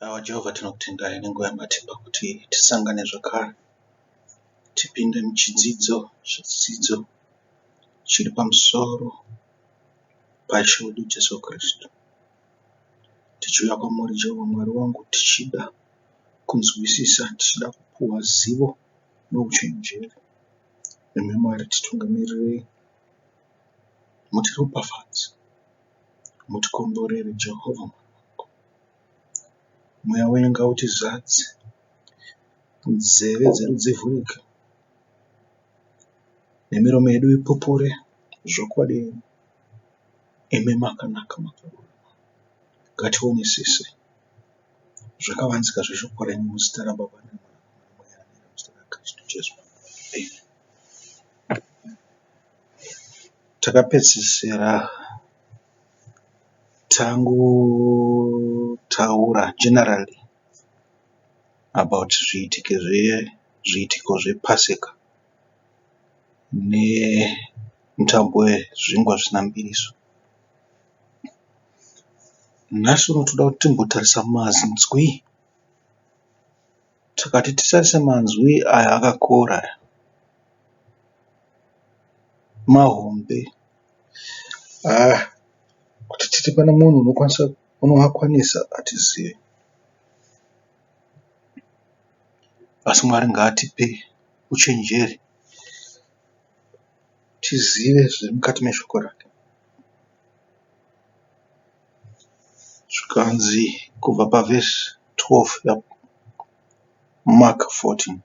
Awa Jehovha tinokutendai nenguva yamatipa kuti tisangane zvakare tipinde muchidzidzo chidzidzo chiri pamusoro paIshe wedu Jesu Kristu. Tichiuya kwamuri Jehovha Mwari wangu tichida kunzwisisa, tichida kupuhwa zivo nouchenjeri. Imi Mwari titungamirirei mutiropafadze mutikomborere Jehovha Mwari wangu. Mweya wenyu ngautizadze, nzeve dzedu dzivhurike nemiromo yedu ipupure zvokwadi yenyu. Imi makanaka makarurama. Ngationesese zvakavanzika zveshoko renyu muzita raBaba neRamwanakomana neMweya muzita raKristu Jesu. Amen. Takapedzisira tangotaura generally about zviitiko zvePaseka nemutambo wezvingwa zvisina mbiriso. Nhasi uno toda kuti timbotarisa manzwi. Takati titarise manzwi aya akakora aya, mahombe. Haa kuti titi pane munhu unokwanisa unoakwanisa hatizivi. Asi Mwari ngaatipe uchenjeri tizive zviri mukati meshoko rake. Zvikanzi kubva pavhesi 12 yaMark 14.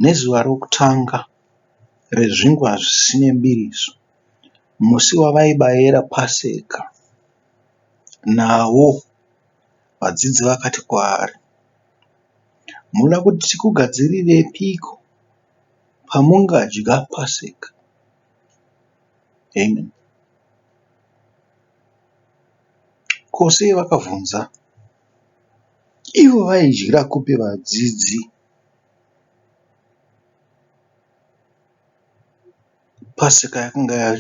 Nezuva rokutanga rezvingwa zvisine mbiriso, musi wavaibayira Paseka nawo, vadzidzi vakati kwaari, Munoda kuti tikugadzirirepiko pamungadya Paseka? Amen. Ko sei vakabvunza? Ivo vaidyira kupi vadzidzi? Paseka yakanga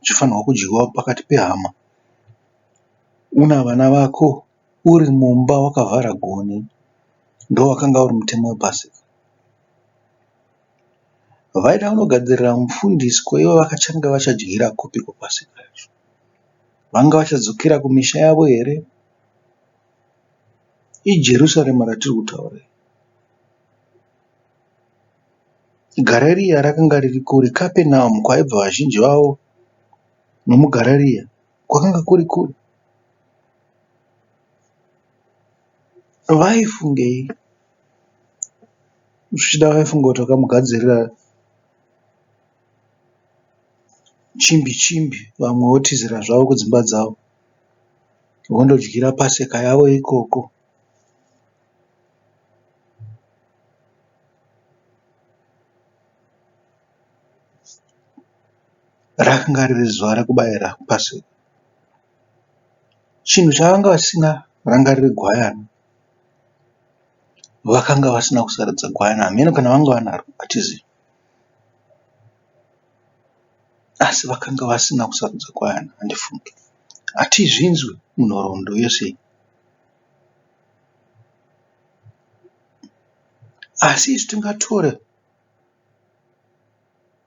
ichifanirwa kudyiwa pakati pehama. Una vana vako uri mumba wakavhara gonhi. Ndowakanga uri mutemo wePaseka. Vaida kunogadzirira mufundisi ko ivo vachange vachadyira kupiko Paseka yacho? Vanga vachadzokera kumisha yavo here? IJerusarema ratiri kutaura iri. Garirea rakanga riri kure, Kapenaumu kwaibva vazhinji vavo nomuGarirea kwakanga kuri kure. Vaifungei? Zvichida vaifunga kuti vakamugadzirira chimbi chimbi vamwe votizira zvavo kudzimba dzavo vondodyira paseka yavo ikoko. Rakanga riri zuva rekubayira paseka. Chinhu chavanga vasina ranga riri gwayana. Vakanga vasina kusarudza gwayana hameno kana vanga vanaro hatizivi. Asi vakanga vasina kusarudza gwayana handifungi. Hatizvinzwi munhoroondo yose iyi. Asi isu tingatore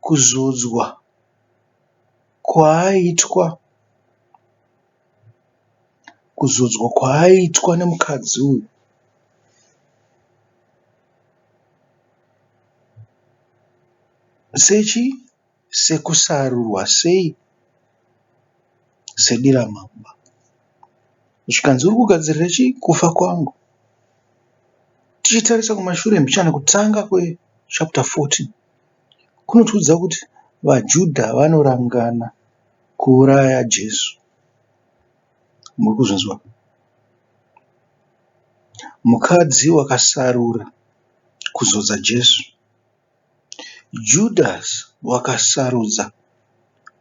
kuzodzwa kwaaitwa kuzodzwa kwaaitwa nemukadzi uyu sechii? Sekusarurwa sei sediramamba. Zvikanzi uri kugadzirira chii? Kufa kwangu. Tichitarisa kumashure mbichana kutanga kwechapter 14 kunotiudza kuti vaJudha vanorangana kuuraya Jesu. Muri kuzvinzwa? Mukadzi wakasarura kuzodza Jesu. Judhasi wakasarudza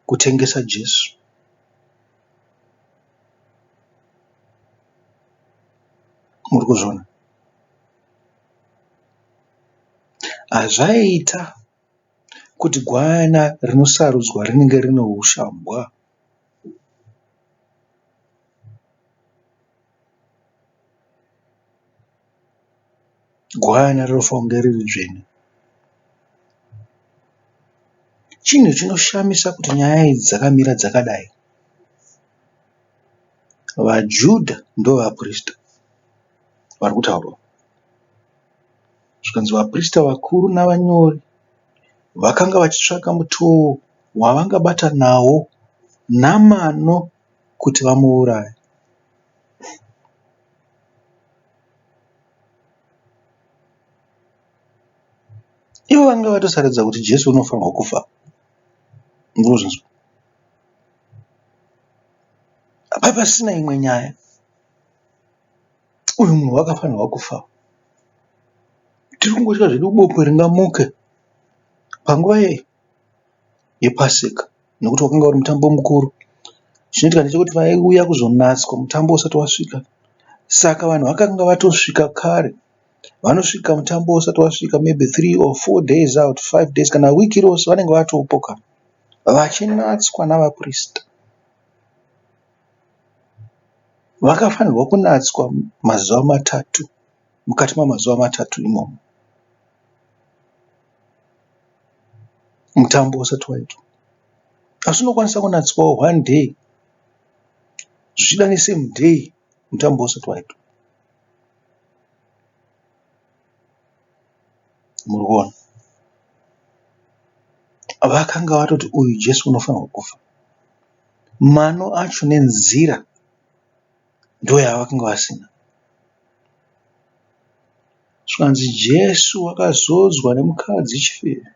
kutengesa Jesu. Muri kuzviona? Hazvaiita kuti gwayana rinosarudzwa rinenge rine hushambwa. Gwayana rinofanira kunge riri dzvene. Chinhu chinoshamisa kuti nyaya idzi dzakamira dzakadai. VaJudha ndovaprista vari kutaurwa. Zvikanzi vaprista vakuru navanyori vakanga vachitsvaka mutoo wavangabata nawo namano kuti vamuuraye. Ivo vanga vatosarudza kuti Jesu unofanirwa kufa. Ndozvinzwa. Hapasisina imwe nyaya. Uyu munhu wakafanirwa kufa. Tiri kungotya zvedu bope ringamuke panguva yei yepasika nekuti wakanga uri mutambo mukuru. Chinoitika ndechekuti vaiuya kuzonatswa mutambo usati wasvika. Saka vanhu vakanga vatosvika kare. Vanosvika mutambo usati wasvika maybe 3 or 4 days out, 5 days kana wiki rose vanenge vatopo kare vachinatswa navaprista. Vakafanirwa kunatswa mazuva matatu mukati mamazuva matatu imomo mutambo usati waitwa. Asi unokwanisa kunatswawo one day zvichida nesame day mutambo usati waitwa. Muri kuona? Vakanga vatoti uyu Jesu unofanirwa kufa. Mano acho nenzira ndoyavakanga vasina. Zvikanzi Jesu wakazodzwa nemukadzi chifeve.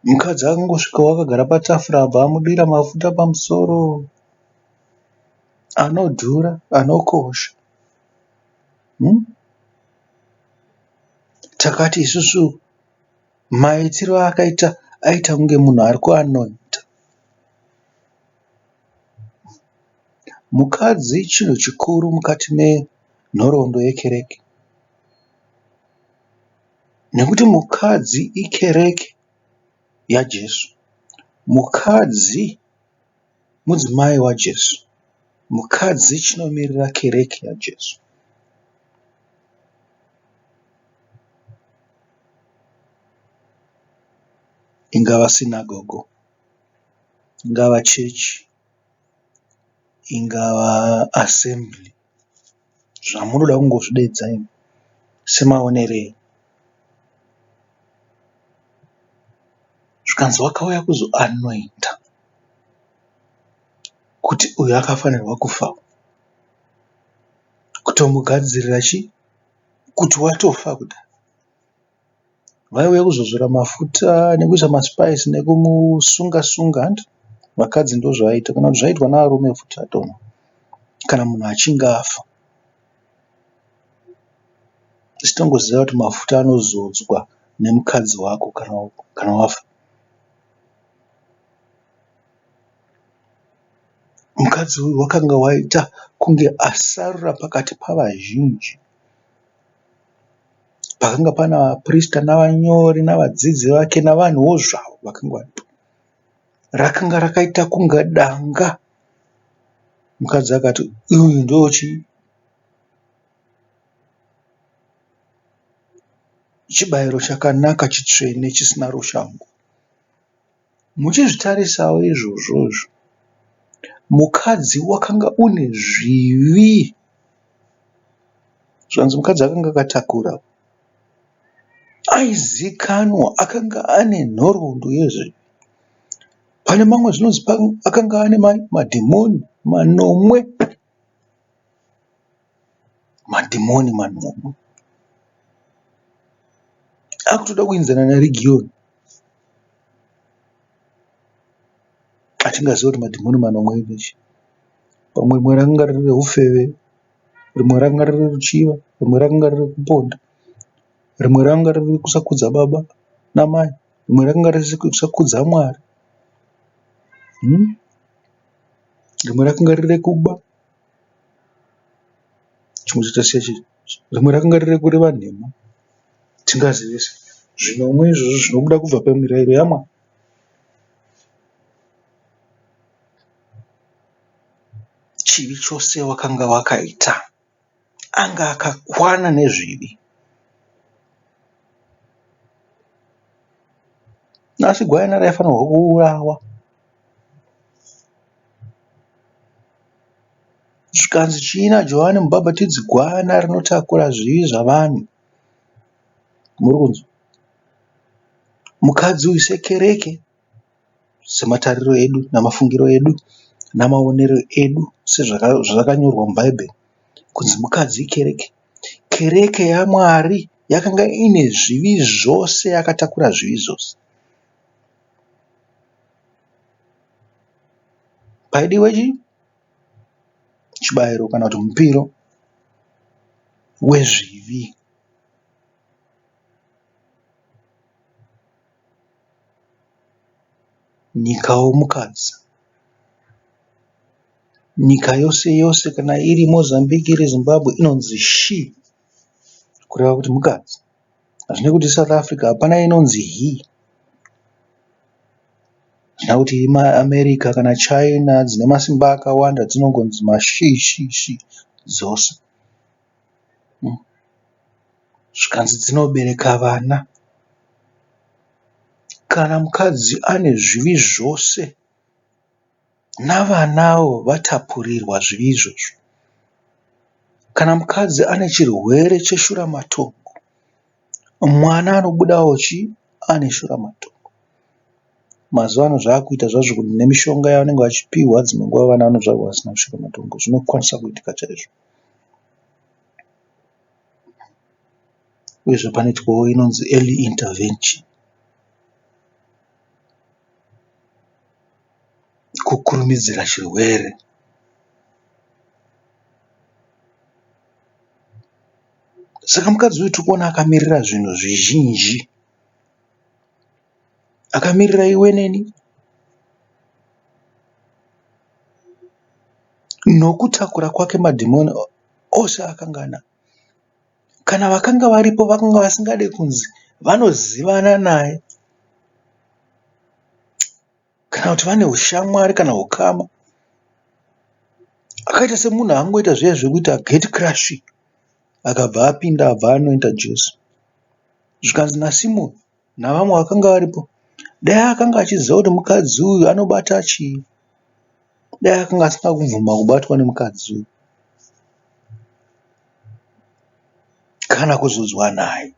Mukadzi akangosvikawo akagara patafura abva amudira mafuta pamusoro anodhura anokosha. Takati isusu Maitiro aakaita aita kunge munhu ari kuanoita. Mukadzi chinhu chikuru mukati menhoroondo yekereke. Nekuti mukadzi ikereke yaJesu. Mukadzi mudzimai waJesu. Mukadzi chinomirira kereke yaJesu. Ingava sinagogo, ingava chechi, ingava assembly zvamunoda kungozvideedza imi semaonero enyu. Zvikanzi wakauya kuzoanoinda kuti uyu akafanirwa kufa kutomugadzirira chii kuti watofa kudhara. Vaiuya kuzozora mafuta nekuisa masipaisi nekumusunga sunga hanti vakadzi ndozvavaiita kana kuti zvaiitwa nevarume futi I don't know kana munhu achinge afa. Asi tongoziva kuti mafuta anozodzwa nemukadzi wako kana wafa. Mukadzi uyu wakanga waita kunge asarura pakati pavazhinji. Pakanga pana vaprista navanyori navadzidzi vake navanhuwo zvavo vakanga varipo. Rakanga rakaita kunge danga. Mukadzi akati uyu ndochii? Chibayiro chakanaka chitsvene chisina rushango. Muchizvitarisawo izvozvozvo mukadzi wakanga une zvivi. Zvanzi mukadzi akanga akatakura aizikanwa akanga ane nhoroondo yezvivi. Pane mamwe zvinonzi akanga ane madhimoni manomwe. Madhimoni manomwe. Akutoda kuenzana naRigiyoni. Hatingazivi kuti madhimoni manomwe echii. Pamwe rimwe rakanga riri reufeve, rimwe rakanga riri reruchiva, rimwe rakanga riri rekuponda, rimwe rakanga riri rekusakudza baba namai, rimwe rakanga riri rekusakudza Mwari, rimwe rakanga riri rekuba, chimwe rimwe rakanga riri rekureva nhema. Tingazivise zvinomwe izvozvo zvinobuda kubva pamirayiro yaMwari. Chivi chose wakanga wakaita. Anga akakwana nezvivi. Asi gwayana raifanirwa kuurawa. Zvikanzi chii naJohani mubhabhatidzi gwayana rinotakura zvivi zvavanhu. Muri kunzwa? Mukadzi uyu sekereke sematariro edu namafungiro edu namaonero edu sezvakanyorwa muBhaibheri kunzi mukadzi ikereke. Kereke yaMwari yakanga ine zvivi zvose yakatakura zvivi zvose. Paidiwa chii? Chibayiro kana kuti mupiro wezvivi. Nyikawo mukadzi. Nyika yose yose kana iri Mozambique iri Zimbabwe inonzi she kureva kuti mukadzi. Hazvinei kuti iSouth Africa hapana inonzi he. Hazvina kuti iAmerica kana China dzine masimba akawanda dzinongonzi mashe she she dzose. Zvikanzi dzinobereka vana. Kana mukadzi ane zvivi zvose navanawo vatapurirwa zvivi izvozvo. Kana mukadzi ane chirwere cheshuramatongo mwana anobudawo chii ane shuramatongo. Mazuva ano zvakuita zvazvo kuti nemishonga yavanenge vachipiwa dzimwe nguva vana vanozvarwa vasina shuramatongo zvinokwanisa kuitika chaizvo. Uyezve panoitwawo inonzi early intervention. Kukurumidzira chirwere. Saka mukadzi uyu tiri kuona akamirira zvinhu zvizhinji. Akamirira iwe neni. Nokutakura kwake madhimoni ose aakanga anawo. Kana vakanga varipo vakanga vasingade kunzi vanozivana naye kana kuti vane ushamwari kana ukama. Akaita semunhu angoita zviya zvekuita gate crushing akabva apinda abva anoita Jesu. Zvikanzi naSimoni navamwe vakanga varipo, dai akanga achiziva kuti mukadzi uyu anobata chii, dai akanga asina kubvuma kubatwa nemukadzi uyu kana kuzodzwa naye.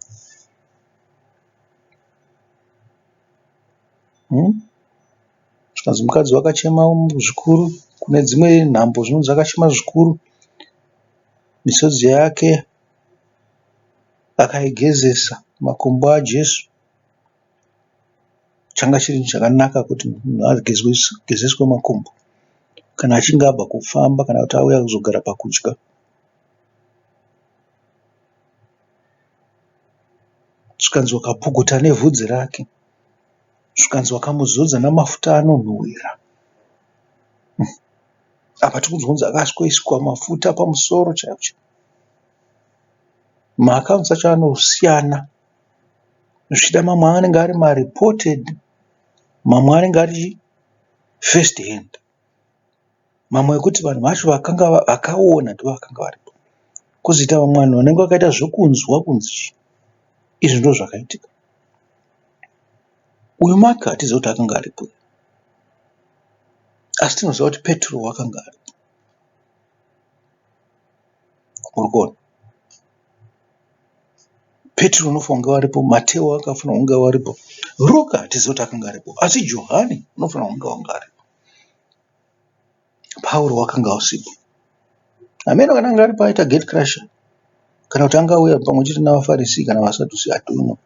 Zvikanzi mukadzi wakachema zvikuru kune dzimwe nhambo zvinonzi akachema zvikuru misodzi yake akaigezesa makumbo aJesu. Changa chiri chinhu chakanaka kuti munhu agezeswe makumbo kana achinge abva kufamba kana kuti auya kuzogara pakudya. Zvikanzi wakapukuta nevhudzi rake. Zvikanzi wakamuzodza namafuta anonhuhwira. Apa tirikunzwa kunzi akasvikoiswa mafuta pamusoro chaipo chaipo. Maaccounts acho anosiyana. Zvichida mamwe anenge ari mareported mamwe anenge ari first hand. Mamwe ekuti vanhu vacho vakanga vakaona ndovakanga varipo. Kozoita vamwe vanhu vanenge vakaita zvekunzwa kunzi izvi ndozvakaitika. Uyu Mark hatizivi kuti akanga aripo asi tinoziva kuti Petro akanga aripo. Uri kuona? Petro unofanira kunge waripo, Mateo akafanira kunge waripo, Ruka hatizivi kuti akanga aripo, asi Johani unofanira kunge wanga aripo. Pauro wakanga usipo. Hameno kana anga aripo aita gate crusher kana kuti anga auya pamwe chete navaFarisi kana vaSadhusi, I don't know.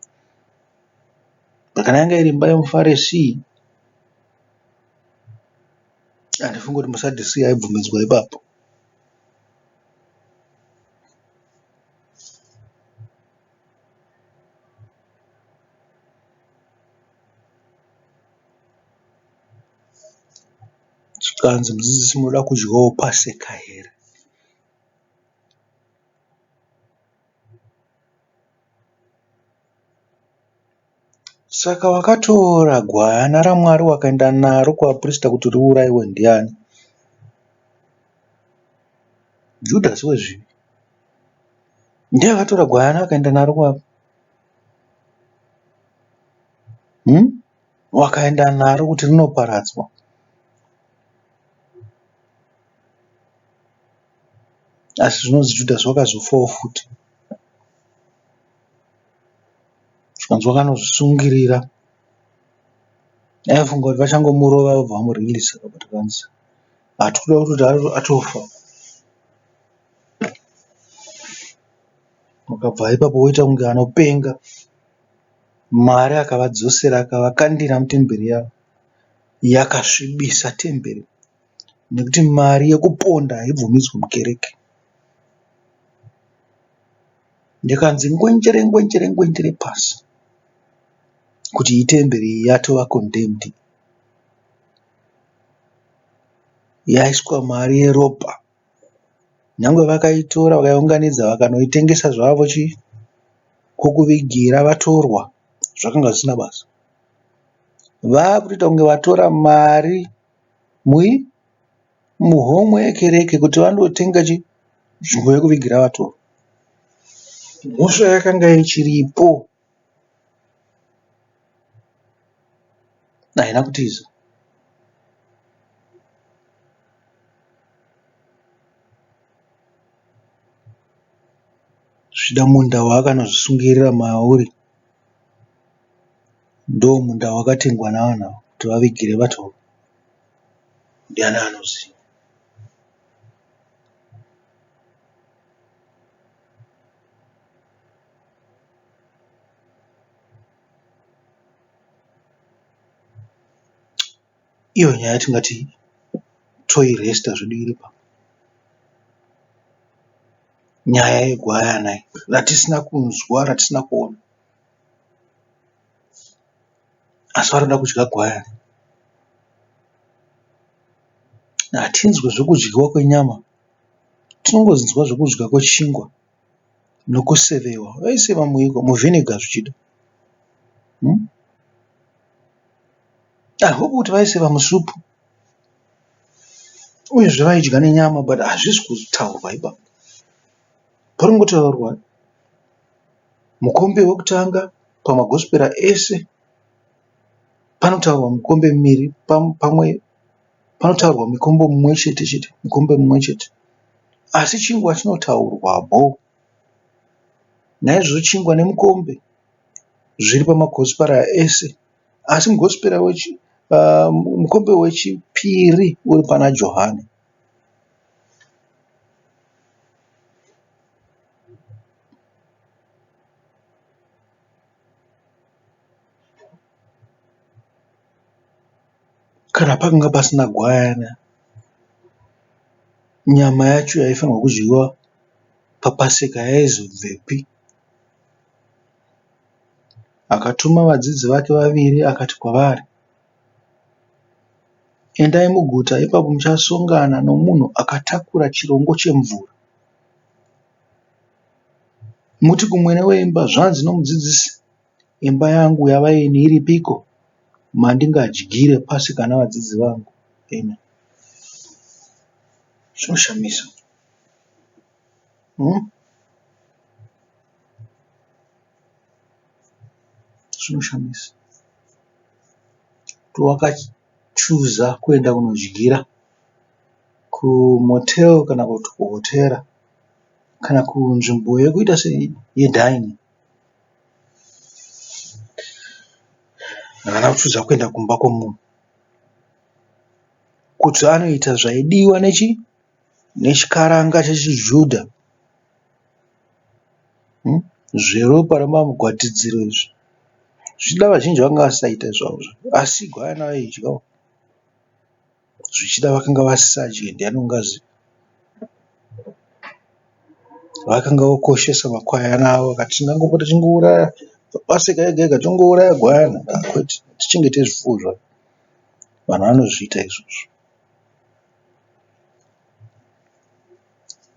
Kana yanga iri imba yemuFarisi, handifungi kuti muSadhusi aibvumidzwa ipapo. Zvikanzi mudzidzisi munoda kudyawo paseka here? Saka wakatora gwayana raMwari wakaenda naro kuvaprista kuti riuraiwe ndiani? Judhasi wezvivi. Ndiye akatora gwayana akaenda naro kwapi? Hmm? Wakaenda naro kuti rinoparadzwa. Asi zvinonzi Judhasi wakazofawo futi. Zvikanzi wakanozvisungirira. Aifunga kuti vachangomurova vobva vamureleasa but zvikanzi hatikuda kutoti atofa. Wakabva ipapo woita kunge anopenga. Mwari akavadzosera akavakandira mutemberi yavo. Yakasvibisa temberi nekuti mari yekuponda haibvumidzwi mukereke. Yakanzi ngwenjere ngwenjere ngwenjere pasi kuti iyi temberi iyi yatova condemned. Yaiswa mari yeropa. Nyangwe vakaitora vakaiunganidza vakanoitengesa zvavo chii kwokuvigira vatorwa zvakanga zvisina basa. Vakutoita kunge vatora mari muhomwe yekereke kuti vandotenga chii nzvimbo yekuvigira vatorwa. Mhosva yakanga ichiripo haina kutiza. Zvichida munda waakanozvisungirira mauri ndomunda wakatengwa navanhu ava kuti vavigire vatorwa. Ndiani anoziva. Iyo nyaya yatingati toiresta zvedu iri pano. Nyaya yegwayana iyi ratisina kunzwa ratisina kuona asi varikuda kudya gwayana. Hatinzwe zvekudyiwa kwenyama tinongonzwa zvekudya kwechingwa nokusevewa. Vaiseva muiko muvhiniga zvichida. I hope kuti vaiseva musupu uyezve vaidya nenyama but hazvisi kutaurwa ipapo. Paringotaurwa mukombe wekutanga pamagosipera ese panotaurwa mikombe miviri pamwe panotaurwa mukombe mumwe chete chete mukombe mumwe chete asi chingwa chinotaurwa bho. Naizvozvo chingwa nemukombe zviri pamagosipera ese asi mukombe wechipiri uri pana Johane. Kana pakanga pasina gwayana, nyama yacho yaifanirwa kudyiwa paPaseka yaizobvepi? Akatuma vadzidzi vake vaviri akati kwavari, Endai muguta, ipapo muchasongana nomunhu akatakura chirongo chemvura. Muti kumwene weimba, Zvanzi nomudzidzisi, Imba yangu yavaeni iripiko mandingadyire Pasika navadzidzi vangu? Amen. Zvinoshamisa. Hmm? Zvinoshamisa. Kuti wakachuza kuenda kunodyira kumotel kana kuti kuhotera kana kunzvimbo yekuita seyedhaini. Haana kuchuza kuenda kumba kwemunhu kuti anoita zvaidiwa nechi nechikaranga chechiJudha zveropa remamugwatidziro izvi. Zvichida vazhinji vanga vasaita izvozvo asi gwayana vaidyawo. Zvichida vakanga vasisadye ndiani ungaziva. Vakanga vokoshesa makwayana avo vakati tingangopota tichingouraya paseka yega yega tongouraya gwayana kwete tichengete zvipfuwo zvacho. Vanhu vanozviita izvozvo.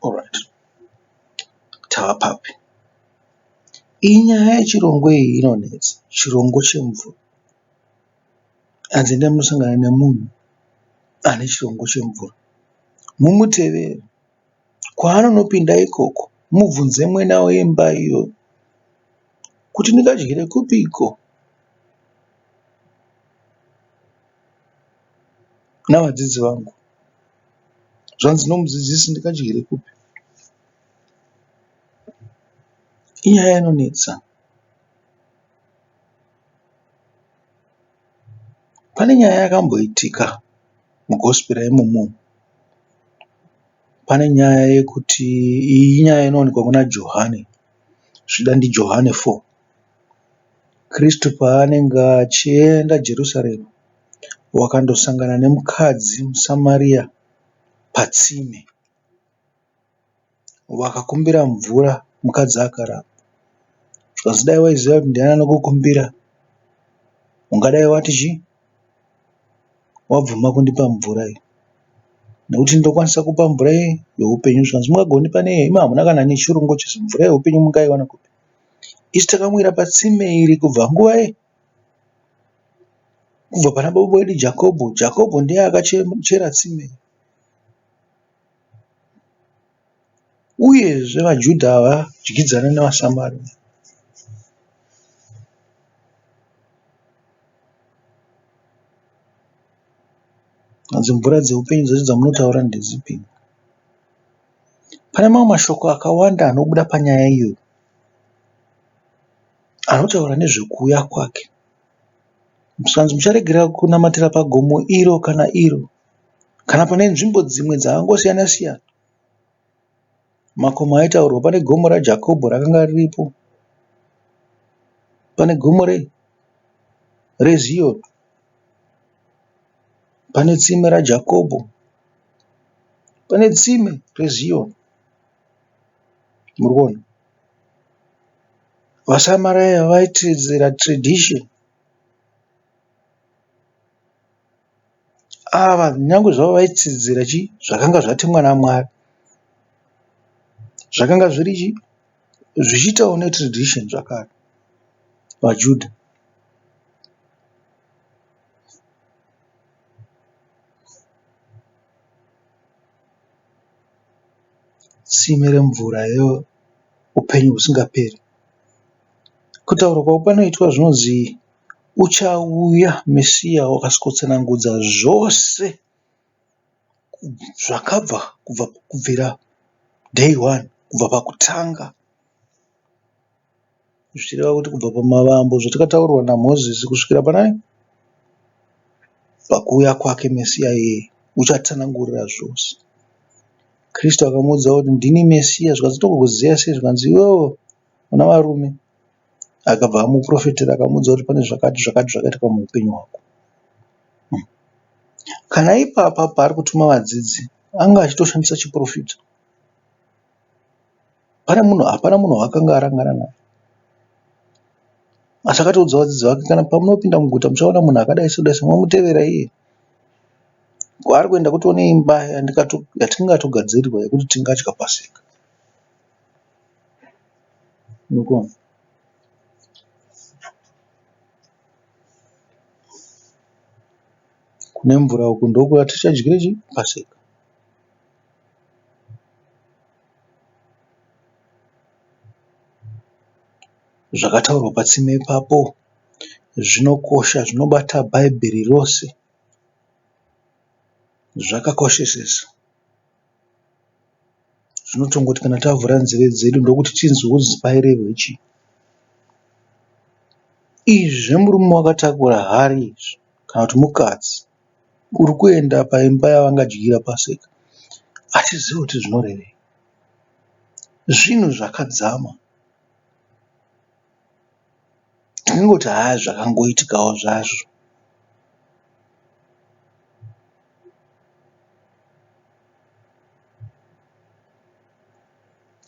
Alright. Tava papi? Iyi nyaya yechirongwa iyi inonetsa. Chirongwa chemvura. Hanzi endai munosangana nemunhu ane chirongo chemvura mumutevere kwaanonopinda ikoko. Mubvunze mwena wemba iyo kuti ndingadyire kupiko navadzidzi vangu. Zvanzi nomudzidzisi ndingadyire kupi? Inyaya inonetsa. Pane nyaya yakamboitika muGospera imomo. Pane nyaya yekuti iyi inyaya inowanikwa kuna Johane, zvichida ndiJohane 4. Kristu paanenge achienda Jerusarema wakandosangana nemukadzi muSamaria patsime. Wakakumbira mvura mukadzi akaramba. Zvikanzi dai waiziva kuti ndiani anokukumbira ungadai wati chii? Wabvuma kundipa mvura iyi nekuti ndokwanisa kupa mvura iyi yeupenyu. Zvikanzi mungagondipa nei imi hamuna kana nechirungo chese mvura yeupenyu mungaiwana kupi? Isu takamwira patsime iri kubva nguva iyi kubva pana baba wedu Jakobho. Jakobho ndiye akachera tsime iri. Uyezve vaJudha havadyidzane nevaSamaria. Hanzi mvura dzeupenyu dzacho dzamunotaura ndedzipi? Pane mamwe mashoko akawanda anobuda panyaya iyoyo anotaura nezvekuuya kwake. Zvikanzi mucharegera kunamatira pagomo iro kana iro kana pane nzvimbo dzimwe dzakangosiyana siyana. Makomo aitaurwa pane gomo raJakobho rakanga riripo. Pane gomo reZiyoni. Pane tsime raJakobho. Pane tsime reZiyoni. Murikuona? VaSamaria vaitevedzera tradition. Ava nyangwe zvavo vaitsidzira chii zvakanga zvatemwa naMwari zvakanga zviri chii zvichiitawo netradition zvakare vaJudha. Tsime remvura yeupenyu husingaperi. Kutaurwa kwapanoitwa zvinonzi Uchauya Mesiya wakasvikotsanangudza zvose zvakabva kubva kubvira day one kubva pakutanga zvichireva kuti kubva pamavambo zvatakataurirwa naMozisi kusvikira panani pakuuya kwake Mesiya iyeye uchatsanangurira zvose. Kristu akamuudza kuti ndini Mesiya zvikanzi tokuziva sei zvikanzi iwewe una varume akabva amuprofetera akamuudza kuti pane zvakati zvakati zvakaitika muupenyu hwako. Kana ipapa paari kutuma vadzidzi anga achitoshandisa chiprofita. Pane munhu hapana munhu waakanga arangana naye. Asi akatoudza vadzidzi vake kana pamunopinda muguta muchaona munhu akadai so dai so momutevera iye. Kwaari kuenda kutoona imba yatingatogadzirirwa yekuti tingadya paseka. Murikuona? Kune mvura uku ndokwatichadyira chii? Paseka. Zvakataurwa patsime ipapo zvinokosha zvinobata bhaibheri rose. Zvakakoshesesa. Zvinotongoti kana tavhura nzeve dzedu ndokuti tinzwe kunzi pairehwa chii. Izvi zvemurume wakatakura hari izvi kana kuti mukadzi uri kuenda paimba yavangadyira paseka hatizivi kuti zvinorevei. Zvinhu zvakadzama. Tinongoti haa zvakangoitikawo zvazvo.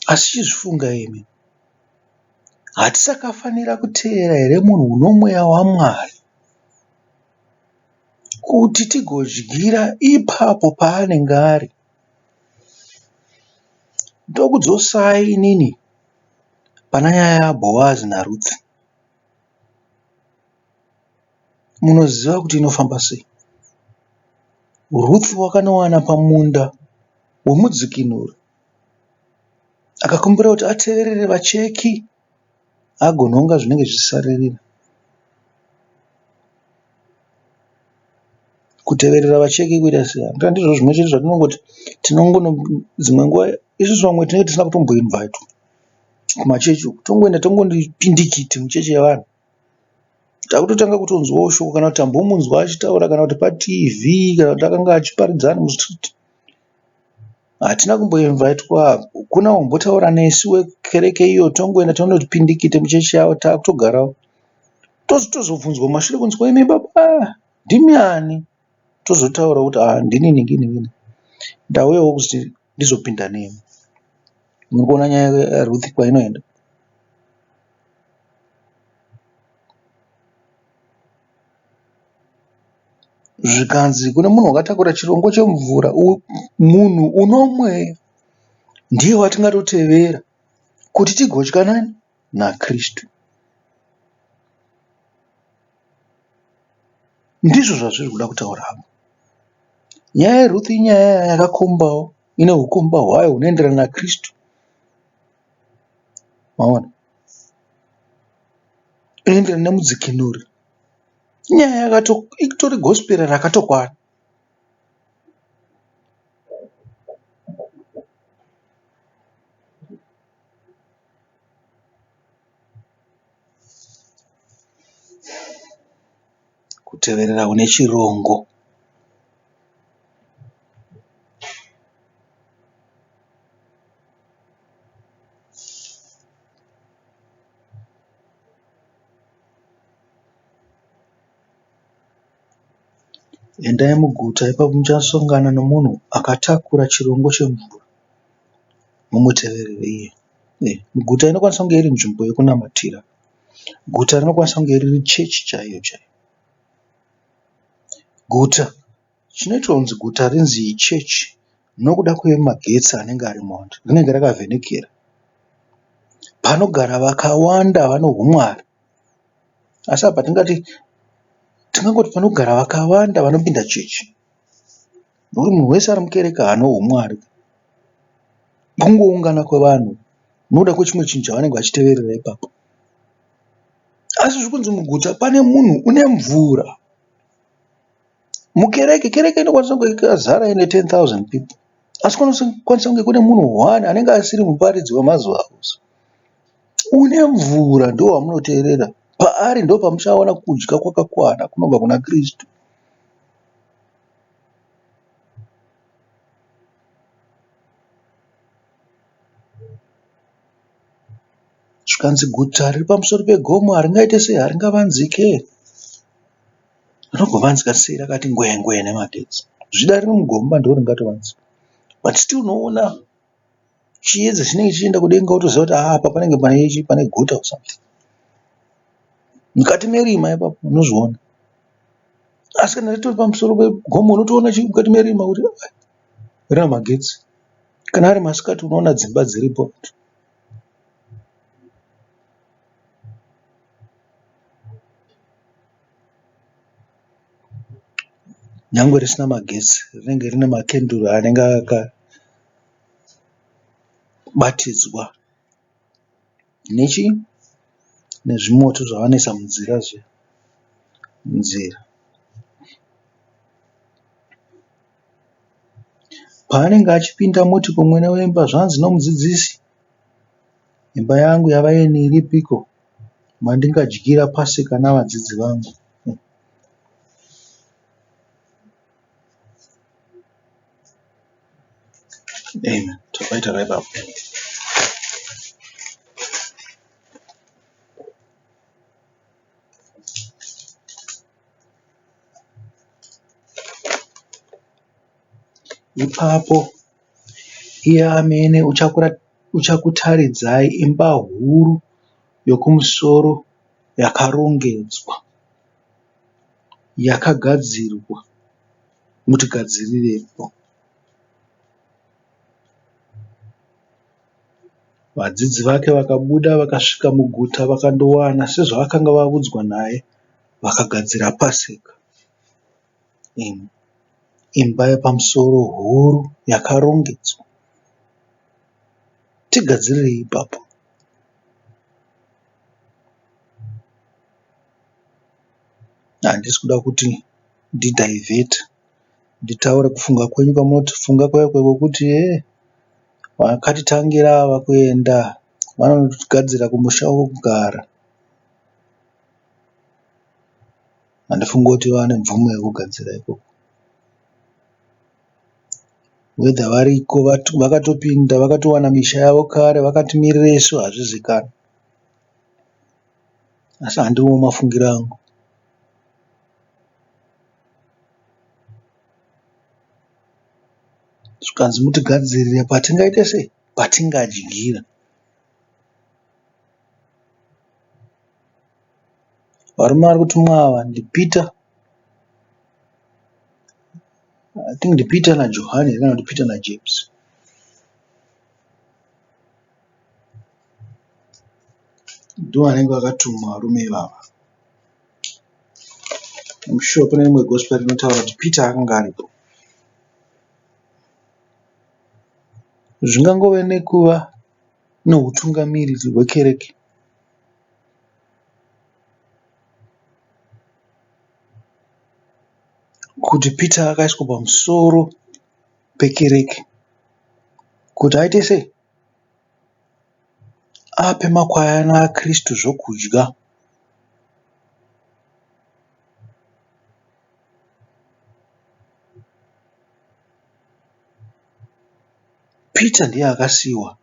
Asi chizvifunga imi, hatisakafanira kuteera here munhu unomweya waMwari kuti tigodyira ipapo paanenge ari? Ndokudzosai inini pana nyaya yaBhoazi naRuth. Munoziva kuti inofamba sei? Ruth wakanowana pamunda wemudzikinuri. Akakumbira kuti ateverere vacheki agononga zvinenge zvichisaririra. Kuteverera vacheki kuita sei? Handizvo zvimwe chete zvatinongoti tinongono dzimwe nguva isusu vamwe tinenge tisina kutomboinvhaitwa kumachechi uku. Tongoenda tongondipindikiti muchechi yevanhu. Takutotanga kutonzwawo shoko kana kuti tambomunzwa achitaura kana kuti paTV kana kuti akanga achiparidza ari mustreet. Hatina kumboinvhaitwa, hakuna wambotaura nesu wekereke iyo tongoenda tondoti pindikiti muchechi yavo takutogarawo. Tozotozobvunzwa mumashure kunzi ko imi baba ndimi ani? Tozotaura kuti ah ndini nhingi nhingi ndauyawo kuti ndizopinda nemi. Muri kuona nyaya yaRuth kwainoenda? Zvikanzi kune munhu wakatakura chirongo chemvura, munhu unomweya ndiye watingatotevera kuti tigodya nani naKristu. Ndizvo zvazviri kuda kutaura apa. Nyaya yaRuth inyaya yakakombawo, ine hukomba hwayo hunoenderana naKristu. Maona? Inoenderana nemudzikinuri. Inyaya yakato itori gospel rakatokwana. Kuteverera une chirongo. Endai muguta ipapo muchasangana nomunhu akatakura chirongo chemvura mumuteverere iye. Guta inokwanisa kunge iri nzvimbo yekunamatira. Guta rinokwanisa kunge riri chechi chaiyo chaiyo. Guta chinoita kunzi guta rinzi chechi nokuda kwemagetsi anenge arimo rinenge rakavhenekera. Panogara vakawanda vane humwari. Asi apa tingati tingangoti panogara vakawanda vanopinda chechi. Nokuti munhu wese ari mukereke haana humwari. Kungoungana kwevanhu nokuda kwechimwe chinhu chavanenge vachiteverera ipapo. Asi zviri kunzi muguta pane munhu une mvura. Mukereke, kereke inokwanisa kunge yakazara ine 10,000 people. Asi kunokwanisa kunge kune munhu one anenge asiri muparidzi wemazuva ose. Une mvura ndowamunoteerera. Paari ndopamuchawana kudya kwakakwana kunobva kuna Kristu. Zvikanzi guta riri pamusoro pegomo haringaite sei haringavanzike. Rinogovanzika sei rakati ngwee ngwee nemagetsi. Zvichida riri mugomba ndoringatovanzika but still unoona chiedza chinenge chichienda kudenga wotoziva kuti haa apa panenge pane guta or something. Mukati merima ipapo unozviona. Asi kana ritori pamusoro pegomo unotoona mukati merima kuti rina magetsi. Kana ari masikati unoona dzimba dziripo. Nyangwe risina magetsi rinenge rine makenduru anenge akabatidzwa nechii nezvimoto zvavanoisa munzira zviya munzira. Paanenge achipinda moti kumwene wemba zvanzi nomudzidzisi imba yangu yavaeni iripiko mandingadyira pasika navadzidzi vangu. Amen. Tapaita ipapo. Ipapo iye amene uchakutaridzai imba huru yokumusoro yakarongedzwa, yakagadzirwa. Mutigadzirirepo. Vadzidzi vake vakabuda vakasvika muguta vakandowana sezvavakanga vaudzwa naye vakagadzira Pasika. Imba yepamusoro huru yakarongedzwa. Tigadzirirei ipapo. Handisi kuda kuti ndidhaivhete nditaure kufunga kwenyu kwamunoti funga kuya kuya kwekuti hee vakatitangira ava kuenda vanogadzira kumusha wekugara. Handifungi kuti vane mvumo yekugadzira ikoko. Whether variko vakatopinda vakatowana misha yavo kare vakatimirira isu hazvizikanwi. Asi handiwo mafungiro angu. Zvikanzi mutigadzirire patingaite sei? Patingadyira. Varume vari kutumwa ava ndiPeter, I think ndiPeter naJohani here kana kuti Peter naJames. Ndivo vanenge vakatumwa varume ivava. I'm sure pane rimwe gospel rinotaura kuti Peter akanga aripo. Zvingangove nekuva nehutungamiriri hwekereke. Kuti Peter akaiswa pamusoro pekereke kuti aite sei? Ape makwayana aKristu zvokudya. Peter ndiye akasiiwa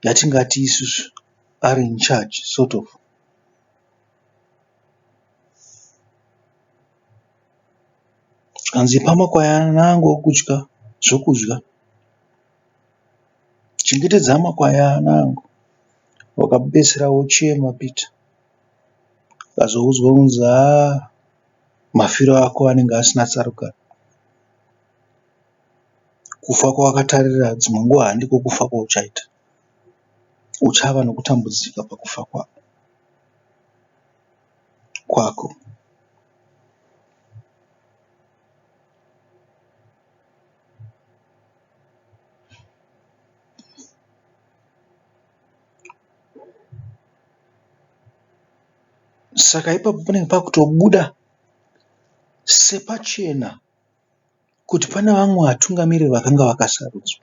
yatingati isusu ari in charge sort of. Zvikanzi ipa makwayana angu okudya zvokudya. Chengetedza makwayana angu. Wakapedzisira wochema Peter. Ukazoudzwa kunzi haa mafiro ako anenge asina tsarukano. Kufa kwawakatarira dzimwe nguva handiko kufa kwauchaita. Uchava nokutambudzika pakufa kwako. Saka ipapo panenge pakutobuda sepachena kuti pane vamwe vatungamiriri vakanga vakasarudzwa.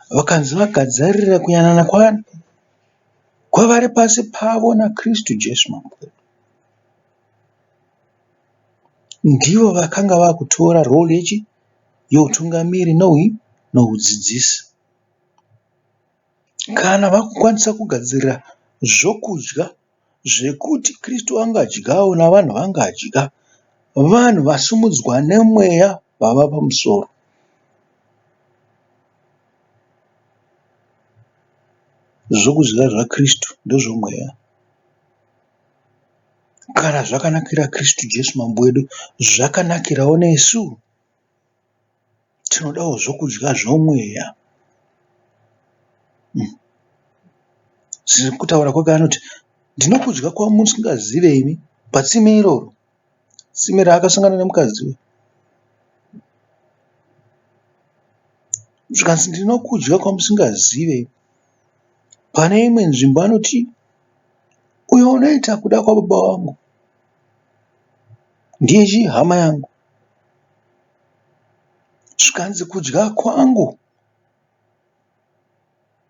Vakanzi vagadzirire kuyanana kwavari pasi pavo naKristu Jesu Mambo wedu. Ndivo vakanga vakutora role yechi youtungamiri noudzidzisi. Kana vakukwanisa kugadzirira zvokudya zvekuti Kristu angadyawo navanhu vangadya, vanhu vasumudzwa nemweya vava pamusoro. Zvokudya zvaKristu ndezvomweya. Kana zvakanakira Kristu Jesu Mambo wedu, zvakanakirawo nesu. Tinodawo zvokudya zvomweya. Sekutaura kwake anoti, ndinokudya kwamusingazive imi patsime iroro. Tsime raakasangana nemukadzi uyu. Zvikanzi ndinokudya kwamusingazive. Pane imwe nzvimbo anoti, uyo unoita kuda kwababa vangu ndiye chii? Hama yangu. Zvikanzi kudya kwangu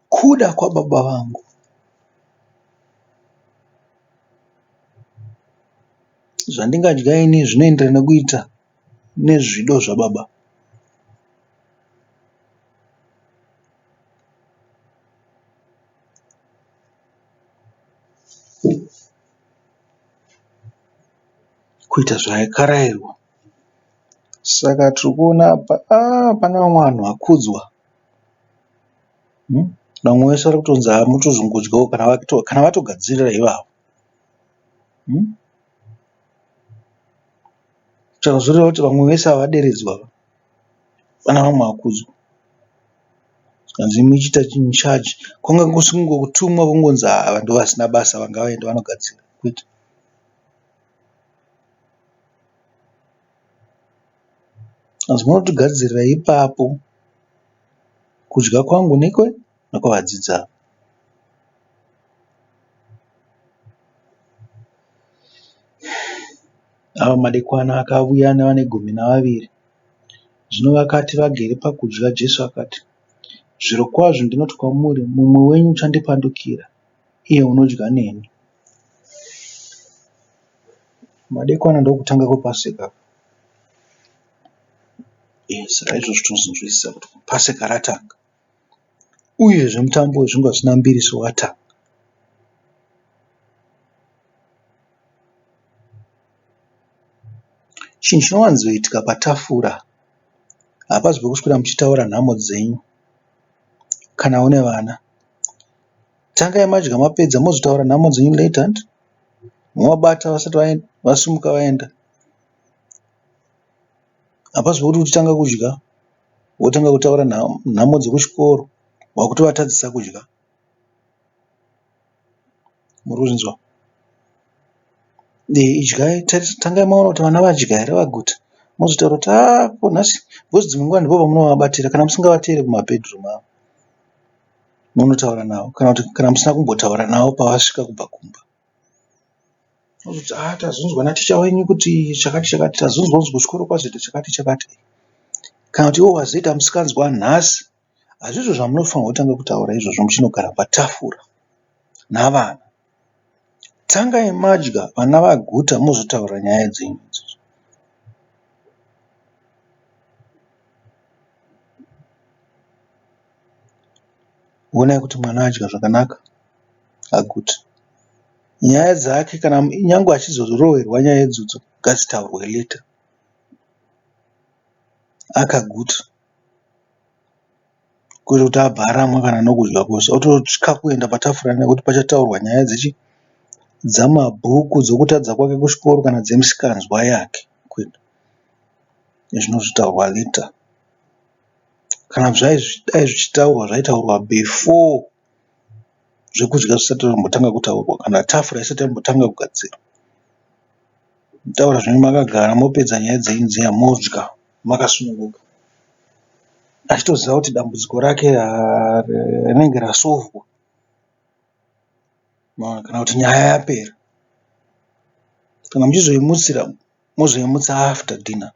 kuda kwababa vangu. Zvandingadya ini zvinoenderana nekuita nezvido zvababa. Kuita zvaakarairwa. Saka tiri kuona apa aah pane vamwe vanhu vakudzwa. Vamwe vese vari kutonzi haa mutozongodyawo kana vatogadzirira ivavo. Saka zvoreva kuti vamwe vese ava vaderedzwa ava. Pane vamwe vakudzwa. Zvikanzi imi chiita in charge. Kwanga kusingotumwa kungonzi ava ndovasina basa ava ngavaende vanogadzira kwete. Asi munotigadzirira ipapo kudya kwangu nekwe. nekuvadzidzi ava. Ava madekwana akauya nevane gumi navaviri. Zvino vakati vagere pakudya, Jesu akati, Zvirokwazvo ndinoti kwamuri, mumwe wenyu uchandipandukira, iye unodya neni. Madekwana ndokutanga kwePaseka. Saka izvozvo tinozonzwisisa kuti Paseka ratanga. Uyezve mutambo wezvingwa zvisina mbiriso watanga. Chinhu chinowanzoitika patafura hapazi pekuswera muchitaura nhamo dzenyu kana une vana. Tangai madya mapedza mozotaura nhamo dzenyu later hanti? Movabata vasati vasimuka vaenda. Hapazi pekuti uchitanga kudya wotanga kutaura nhamo dzekuchikoro wakutovatadzisa kudya. Muri kuzvinzwa? Idyai tangai maona kuti vana vadya here vaguta mozotaura kuti haa ko nhasi because dzimwe nguva ndipo pamunovabatira kana musingavateere kumabhedhurumu avo munotaura navo kana kuti kana musina kumbotaura navo pavasvika kubva kumba. Mozoti haa tazonzwa naticha wenyu kuti chakati chakati tazonzwa kunzi kuchikoro kwazoita chakati chakati kana kuti iwo wazoita musikanzwa nhasi Hazvizvo zvamunofanirwa kutanga kutaura izvozvo muchinogara patafura navana. Tangai madya vana vaguta mozotaura nyaya dzenyu idzodzo. Onai kuti mwana adya zvakanaka aguta. Nyaya dzake kana nyangwe achizorohwerwa nyaya idzodzo ngadzitaurwe later akaguta. Kwete kuti abva aramwa kana nokudya kwose ototya kuenda patafura nekuti pachataurwa nyaya dzechi dzamabhuku dzokutadza kwake kuchikoro kana dzemisikanzwa yake kwete zvinozotaurwa later. Kana dai zvichitaurwa zvaitaurwa before zvekudya zvisati zvambotanga kutaurwa kana tafura isati yambotanga kugadzirwa. Motaura zvenyu makagara mopedza nyaya dzenyu dziya modya makasununguka. Achitoziva kuti dambudziko rake rinenge rasovhwa kana kuti nyaya yapera. Kana muchizoimutsira mozoimutsa after dinner.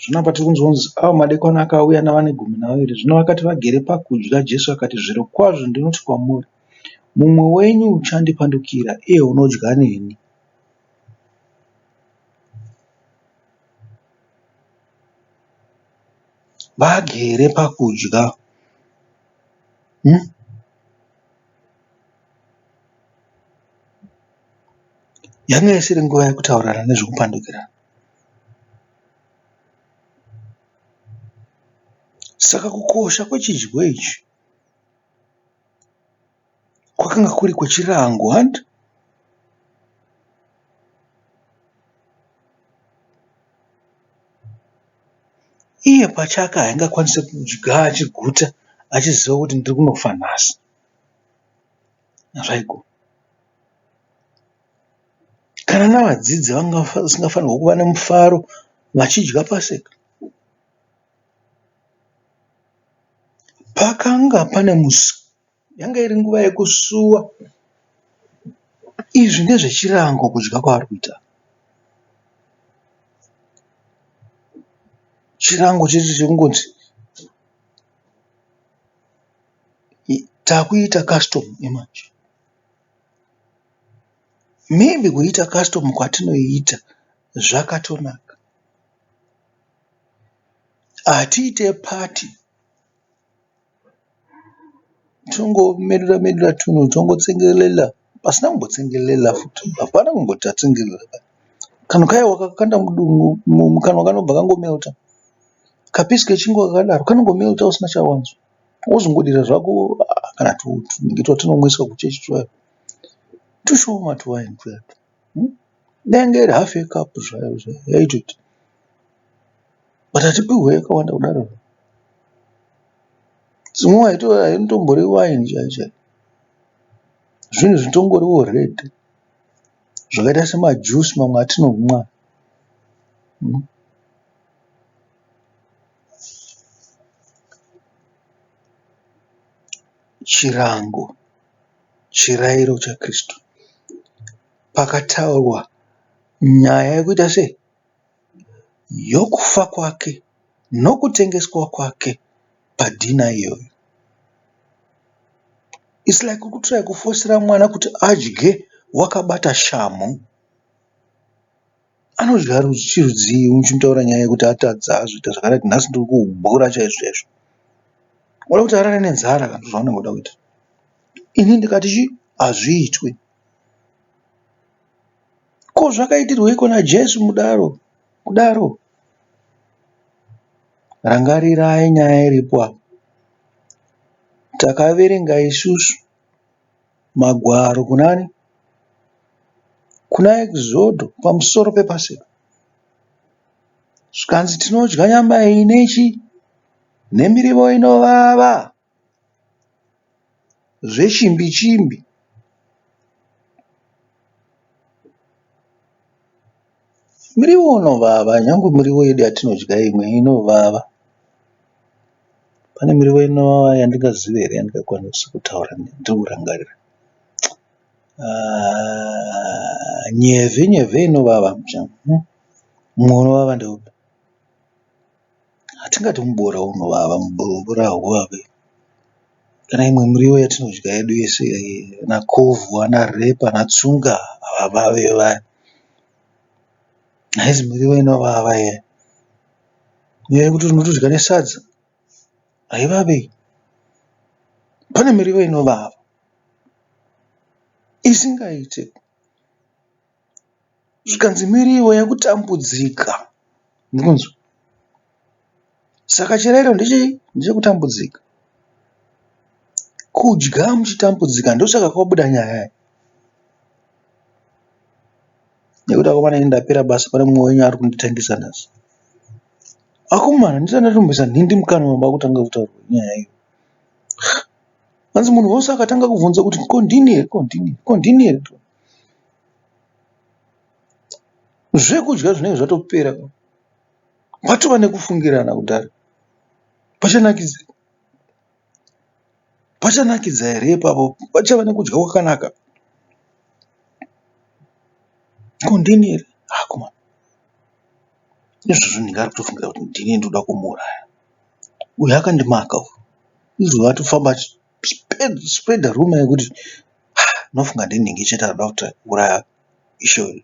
Zvino apa tiri kunzwa kunzi ava madekwana akauya navane gumi navaviri. Zvino vakati vagere pakudya, Jesu akati, Zvirokwazvo ndinoti kwamuri, mumwe wenyu uchandipandukira, iye unodya neni. Vagere pakudya. Yanga isiri nguva yekutaurirana nezvekupandukirana. Saka kukosha kwechidyo ichi kwakanga kuri kwechirango hanti? Iye pachake haangakwanise kudya achiguta achiziva kuti ndiri kunofa nhasi. Hazvaigona. Kana navadzidzi vanga vasingafanirwa kuva nemufaro vachidya paseka. Pakanga pane musi yanga iri nguva yekusuwa. Izvi ndezvechirango kudya kwavari kuita. Chirango chete chekungoti takuita custom manje. Maybe kuiita custom kwatinoiita zvakatonaka. Hatiite party tongomedura medura tunhu tongotsengelela pasina kumbotsengelela futi hapana kumboti tatsengelela kanhu kaya wakakanda mukanwa kanobva kangomelta kapisi kechingwa kakadaro kanongomelta usina chawanzwa wozongodira zvako kana tunenge twatinomwiswa kuchechi twuya tushoma tuwaini twuya dai yanga iri hafu yekapu zvayo yaitoti but hatipihwe yakawanda kudaro dzimwe haitombori waini chaiyo chaiyo zvinhu zvitongoriwo red zvakaita semajusi mamwe atinomwa. Chirango, chirairo chaKristu. Pakataurwa nyaya yekuita sei? Yokufa kwake nokutengeswa kwake padhina iyoyo. It's like uri kutraya kufosera mwana kuti adye wakabata shamhu. Anodya chirudzii uchimutaura nyaya yekuti atadza azviita zvakadai nhasi ndiri kuubhura chaizvo chaizvo. Unoda kuti arare nenzara kana zvaunenge uda kuita. Ini ndikati chii hazviitwe. Ko zvakaitirweiko naJesu mudaro kudaro? Rangarirai nyaya iripo apa. Takaverenga isusu magwaro kunani? Kuna Ekizodho pamusoro pePaseka. Zvikanzi tinodya nyama iyi nechi nemirivo inovava zvechimbi chimbi. Miriwo inovava nyangwe miriwo yedu yatinodya imwe inovava. Pane miriwo inovava yandingazive here yandingakwanisa kutaura ndiri kurangarira. Nyevhe nyevhe inovava mumwe unovava ndeupi? Hatingati muboora unovava muboora hauvavi. Kana imwe miriwo yatinodya yedu yese ana kovho ana repa ana tsunga havavavi vaya. Haisi miriwo inovava iya. Nyaya yekuti unotodya nesadza haivavi. Pane miriwo inovava isingaite. Zvikanzi miriwo yekutambudzika. Murikunzwa? Saka chirayiro ndechei? Ndechekutambudzika. Kudya muchitambudzika ndosaka kwabuda nyaya iyi. Nekuti akomana ini ndapera basa pane mumwe wenyu ari kunditengesa nhasi. Akomana ndisati ndatomboisa nhindi mukanwa makutanga kutaura nyaya iyo. Hanzi munhu wose akatanga kubvunza kuti ko ndini here ko ndini ko ndini here. Zvekudya zvinenge zvatopera patova nekufungirana kudhara. Pachanakidza pachanakidza here ipapo pachava nekudya kwakanaka. Ko ndini here akomana izvozvo ndinge ari kutofungira kuti ndini ndinoda kumuuraya. Uyu akandimaka uyu. Izvo atofamba achispreader rumour yekuti ndinofunga ndinhingi chete arikuda kutiuraya ishe wedu.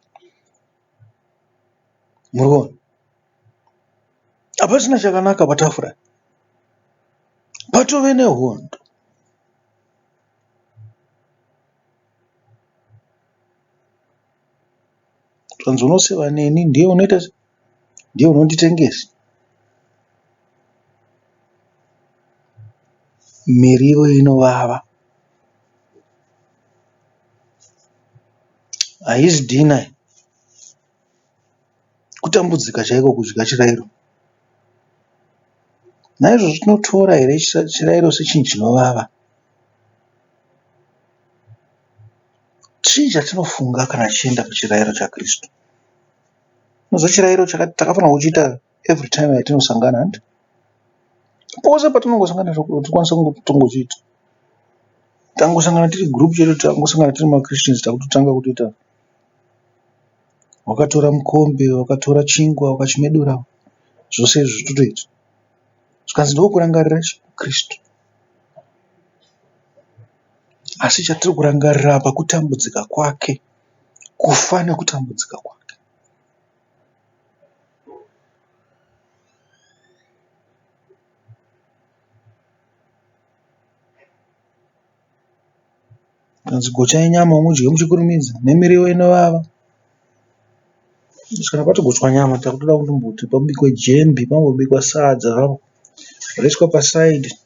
Murikuona? Hapasina chakanaka patafura. Patove nehondo. Zvanzi unoseva neni ndiye unoita sei? Ndiye unonditengesa. Miriwo inovava. Haisi dhina iyi. Kutambudzika chaiko kudya chirairo. Naizvozvo tinotora here chirairo sechinhu chinovava? Chii chatinofunga kana tichienda kuchirairo chaKristu? Unoziva chirairo takafanirwa kuchiita every time yatinosangana hanti? Pose patinongosangana tinokwanisa kungochiita. Tangosangana tiri group chete tangosangana tiri maChristians takutotanga kutoita. Wakatora mukombe, wakatora chingwa wakachimedura zvose izvi totoita. Zvikanzi ndokurangarira Kristu. Asi chatiri kurangarira apa kutambudzika kwake, kufa nekutambudzika kwake. Zvikanzi gochai nyama mudye muchikurumidza nemiriwo inovava. Kana patogochwa nyama takutoda kutomboti pabikwe jembi pambobikwa sadza zvaro roiswa pasaidhi.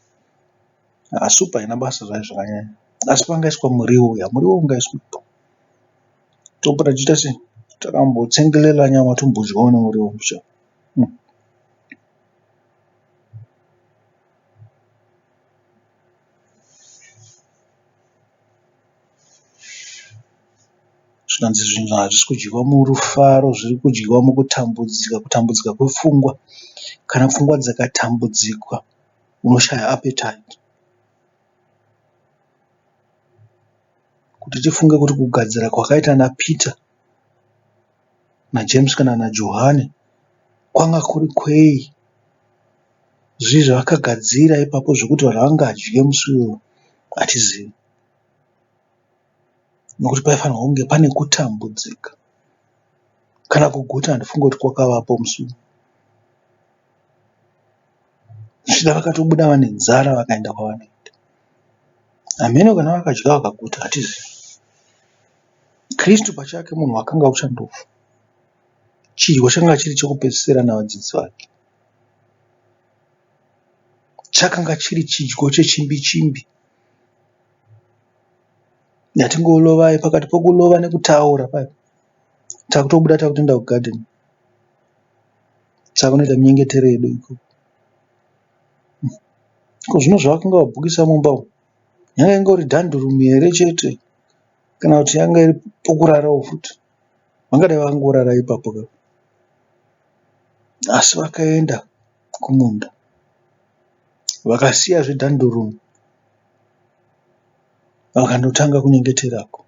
Supu haina basa zvayo zvakanyanya asi pangaiswa muriwo uya, muriwo ungaiswepo. Topota tichiita sei takambotsengelela nyama tombodyawo nemuriwo mbichana. Zvikanzi zvinhu hazvisi kudyiwa murufaro zviri kudyiwa mukutambudzika, kutambudzika kwepfungwa. Kana pfungwa dzikatambudzika unoshaya appetite. Kuti tifunge kuti kugadzira kwakaita naPeter naJames kana naJohane kwanga kuri kwei. Zvii zvavakagadzira ipapo zvekuti vanhu vangadye musi iwoyo hatizivi. Nokuti paifanirwa kunge pane kutambudzika. Kana kuguta handifungi kuti kwakavapo musi uyu. Zvichida vakatobuda vane nzara vakaenda kwavanoenda. Hameno kana vakadya vakaguta hatizivi. Kristu pachake munhu wakanga uchandofa. Chidyo chakanga chiri chekupedzisira navadzidzi vake. Chakanga chiri chidyo chechimbi chimbi. Yatingolovai pakati pokulova nekutaura paya. Takutobuda takutoenda kugadheni. Takunoita minyengetero yedu ikoko. Ko zvino zvavakanga vabhukisa mumba umu yanga ingori dhandhurumu here chete kana kuti yanga iri pokurarawo futi. Vangadai vakangorara ipapo ka. Asi vakaenda kumunda vakasiya zvedhandhurumu vakandotanga kunyengeterako.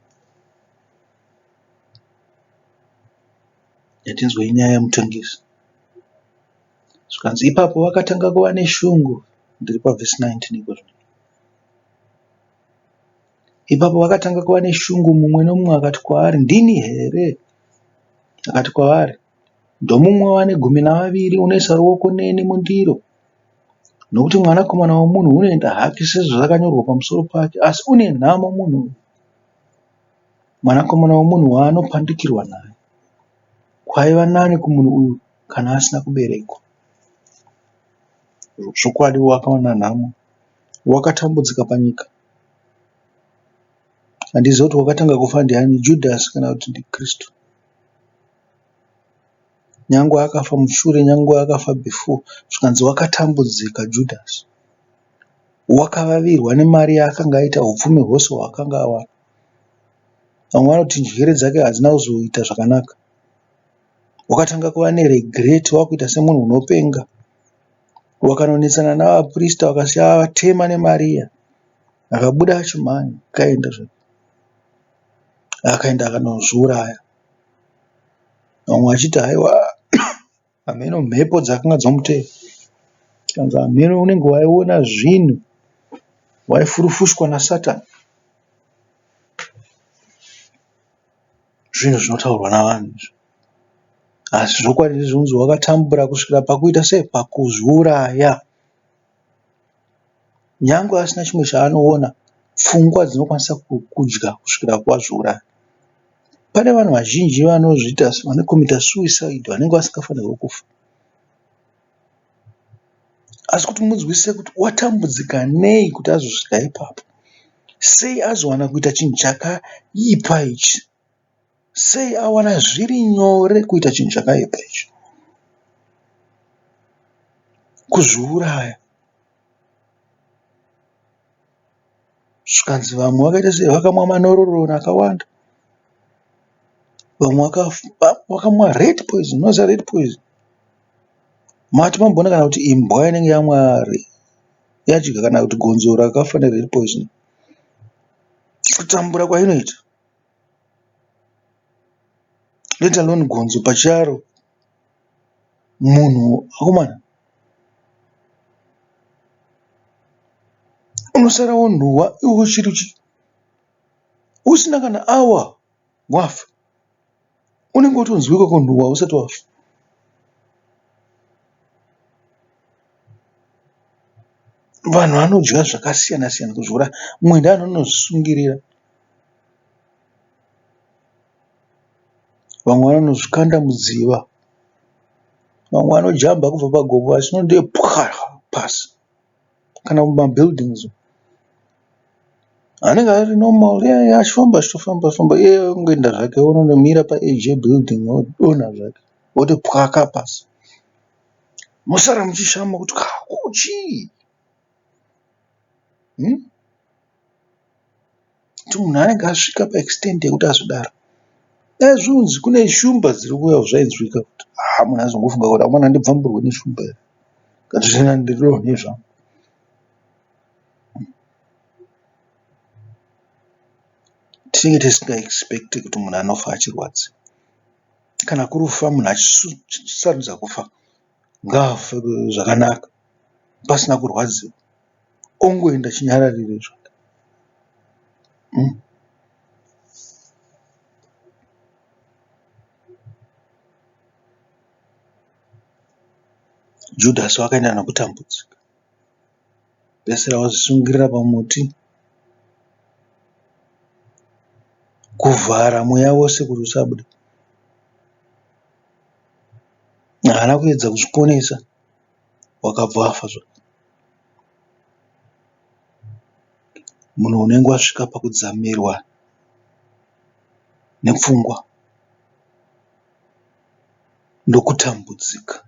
Ngatinzwei nyaya yemutengesi. Zvikanzi ipapo vakatanga kuva neshungu. Ndiri pavhesi 19 iko zvino. Ipapo vakatanga kuva neshungu mumwe nomumwe akati kwaari, Ndini here? Akati kwavari, Ndomumwe wane gumi navaviri unoisa ruoko neni mundiro. Nokuti Mwanakomana womunhu unoenda hake sezvazvakanyorwa pamusoro pake, asi une nhamo munhu uyu, Mwanakomana womunhu waanopandukirwa naye. Kwaiva nani kumunhu uyu kana asina kuberekwa. Zvokwadi wakaona nhamo, wakatambudzika panyika. Handizivi kuti wakatanga kufa ndiani, Judhasi kana kuti ndiKristu. Nyangwe akafa mushure, nyangwe akafa before, zvikanzi wakatambudzika Judhasi. Wakavavirwa nemari yaakanga aita, upfumi hwose hwaakanga awana. Vamwe vanoti njere dzake hadzina kuzoita zvakanaka. Wakatanga kuva neregret wakuita semunhu unopenga. Wakanonetsana navaprista vakasiya vavatema nemari iya. Akabuda achimhanya akaenda zvake. Akaenda akanozviuraya. Vamwe vachiti haiwa hameno mhepo dzakanga dzomuteera. Zvikanzi hameno unenge waiona zvinhu waifurufushwa nasatani. Zvinhu zvinotaurwa navanhu izvi. Asi zvokwadi ndezvekunzi wakatambura kusvikira pakuita sei? Pakuzviuraya. Nyangwe asina chimwe chaanoona, pfungwa dzinokwanisa kudya kusvikira wazviuraya. Pane vanhu vazhinji vanozviita vanokomita suicide vanenge vasingafanirwi kufa. Asi kuti munzwisise kuti watambudzika nei kuti azosvika ipapo. Sei azowana kuita chinhu chakaipa ichi. Sei awana zviri nyore kuita chinhu chakaipa ichi. Kuzviuraya. Zvikanzi vamwe vakaita sei vakamwa manororoni akawanda. Vamwe vakamwa red poison munoziva red poison. Mati mamboona kana kuti imbwa inenge yamwa yadya kana kuti gonzo rakafa nered poison. Kutambura kwainoita. Let alone gonzo pacharo munhu akomana unosara wonhuhwa iwe uchiri usina kana hour wafa. Unenge wotonzwikwa kunhuhwa usati wafa. Vanhu vanodya zvakasiyana siyana kuzviuraya. Mumwe ndiye anonozvisungirira. Vamwe vanonozvikanda mudziva. Vamwe vanojamba kubva pagomo vachinoti pwa pasi kana mumabhiridhingi umu. Anenge ari normal achifamba achitofamba famba iye ongoenda zvake ononomira paeji yebhiridhingi odonha zvake oti pwaka pasi. Mosara muchishama kuti ko chii? Kuti munhu anenge asvika paextend yekuti azodaro. Dai zvinzi kune shumba dziri kuuya zvainzwika kuti haa munhu aizongofunga kuti amana ndibvamburwe neshumba here kana kuti ndidonhe zvangu. Tinenge tisinga expecte kuti munhu anofa achirwadziwa. Kana kuri kufa munhu achisarudza kufa ngaafe zvakanaka pasina kurwadziwa ongoenda chinyararire zvake. Judhasi wakaenda nokutambudzika. Pedzisira wazvisungirira pamuti. Kuvhara mweya wose kuti usabude. Haana kuedza kuzviponesa wakabva wafa zvako. Munhu unenge wasvika pakudzamirwa nepfungwa ndokutambudzika.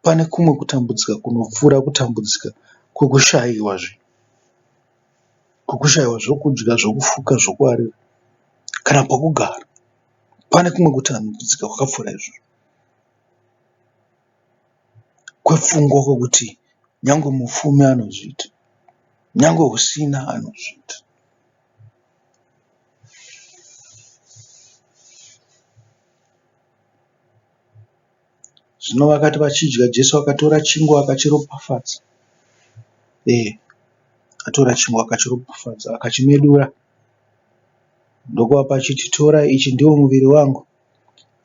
Pane kumwe kutambudzika kunopfuura kutambudzika kwekushaiwa zvinhu, kwekushaiwa zvokudya, zvokufuka, zvokuwarira kana pokugara. Pane kumwe kutambudzika kwakapfuura izvozvo kwepfungwa kwokuti nyangwe mupfumi anozviita, nyangwe usina anozviita. Zvino vakati vachidya, Jesu akatora chingwa akachiropafadza. Eh, atora chingwa akachiropafadza, akachimedura ndokuvapa achiti, Torai ichi ndiwo muviri wangu.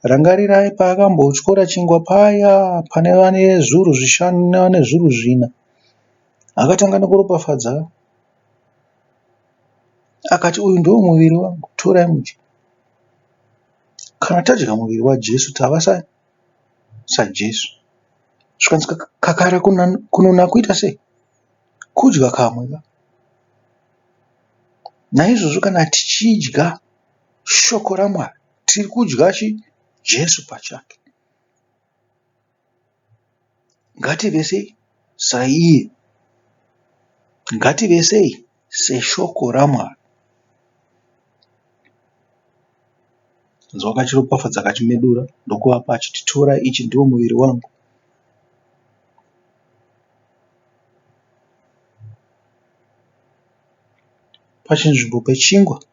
Rangarirai paakambotyora chingwa paya pane vane zviuru zvishanu nevane zviuru zvina. Akatanga nekuropafadza akati, uyu ndiwo muviri wangu, torai mudye. Kana tadya muviri waJesu tava saJesu. Zvikanzi kakara kununa kuita sei? Kudya kamwe ka. Naizvozvo kana tichidya shoko raMwari tiri kudya chi Jesu pachake. Ngativesei saiye. Ngativesei seshoko raMwari. Nzwa akachiropafadza akachimedura ndokuvapa achiti torai ichi ndiwo muviri wangu. Pachinzvimbo pechingwa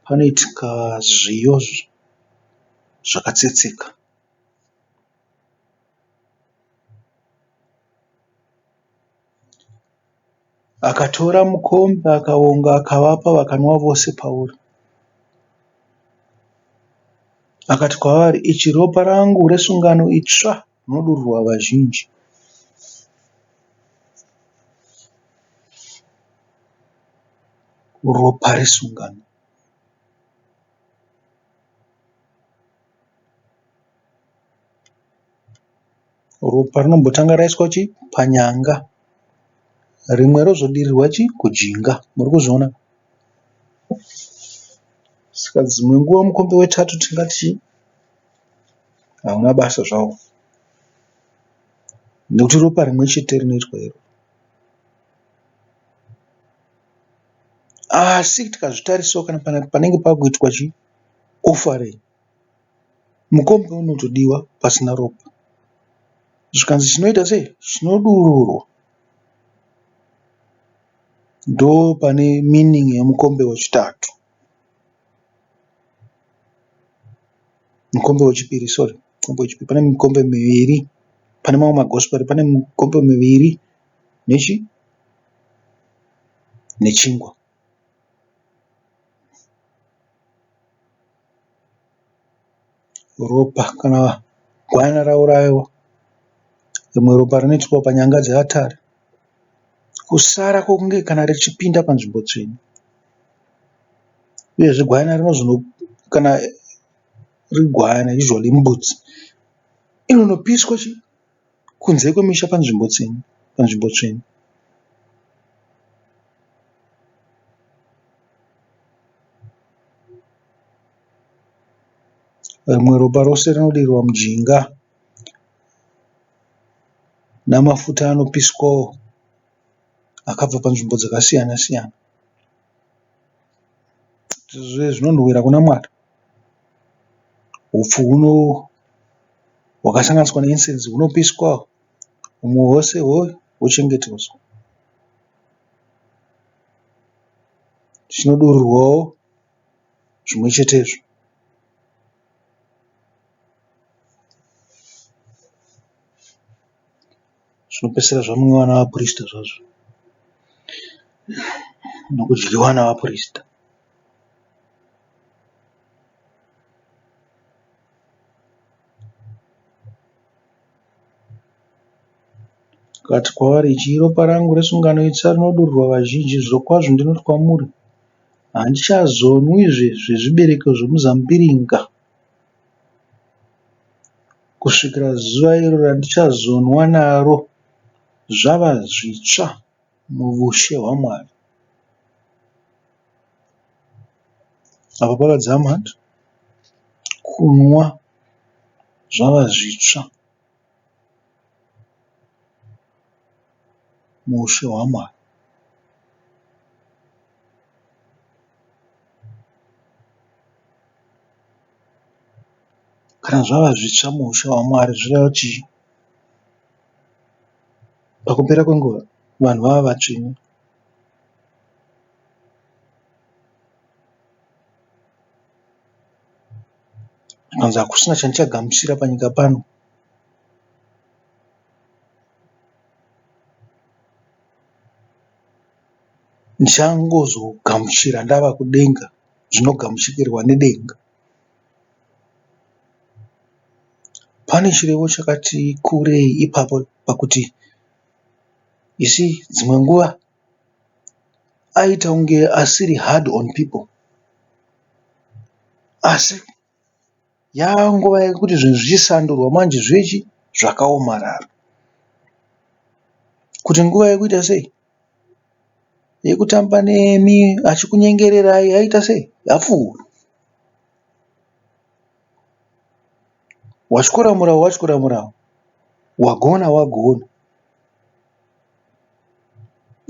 panoitika zviyo zvakatsetseka. Akatora mukombe akavonga akavapa vakanwa vose pauri. Akati kwavari, Ichi ropa rangu resungano itsva rinodururwa vazhinji. Ropa resungano. Ropa rinombotanga raiswa chii panyanga rimwe rozodirirwa chii kujinga muri kuzviona. Saka dzimwe nguva mukombe wetatu tingati chii hauna basa zvawo nekuti ropa rimwe chete rinoitwa iro. Asi tikazvitarisawo kana panenge pakuitwa chii offering Mukombe unotodiwa pasina ropa. Zvikanzi chinoita sei? Chinodururwa. Ndopane meaning yemukombe wechitatu. Mukombe wechipiri sorry. Mukombe wechipiri. Pane mikombe miviri. Pane mamwe magosiperi pane mikombe miviri nechi nechingwa. Ropa kana gwayana rauraiwa rimwe ropa rinoiswa panyanga dzeatari kusara kwokunge kana richipinda panzvimbo tsvene uyezve gwayana rinozono kana riri gwayana usually imbudzi inonopiswa chi kunze kwemisha panzvimbo tsvene panzvimbo tsvene. Rimwe ropa rose rinodirwa mujinga namafuta anopiswawo akabva panzvimbo dzakasiyana siyana. Zvinonhuwira kuna Mwari. Hupfu hwakasanganiswa neincense hunopiswa humwe hwose hwochengetedzwa. Chinodururwawo zvimwe chetezvo. Zvinopedzisira zvamwiwa navapirisita zvazvo nokudyiwa navapirisita. Akati kwavari, Ichi iropa rangu resungano itsva rinodururwa vazhinji. Zvirokwazvo ndinoti kwamuri, handichazonwizve zvezvibereko zvomuzambiringa kusvikira zuva iro randichazonwa naro zvava zvitsva muvushe hwaMwari. Apa pakadzama kunwa zvava zvitsva muushe hwaMwari. Kana zvava zvitsva muushe hwaMwari zvoreva chii? Pakupera kwenguva vanhu vava vatsvene. Zvikanzi hakusina chandichagamuchira panyika pano. Ndichangozogamuchira ndava kudenga zvinogamuchirwa nedenga. Pane chirevo chakati kurei ipapo pakuti you see dzimwe nguva aiita kunge asiri hard on people asi Yanguva yekuti zvinhu zvichisandurwa manje zvive zvakaomarara. Kuti nguva yekuita sei? Yekutamba nemi achikunyengererai yaita sei? Yapfuura. Watyora murawo watyora murawo. Wagona wagona.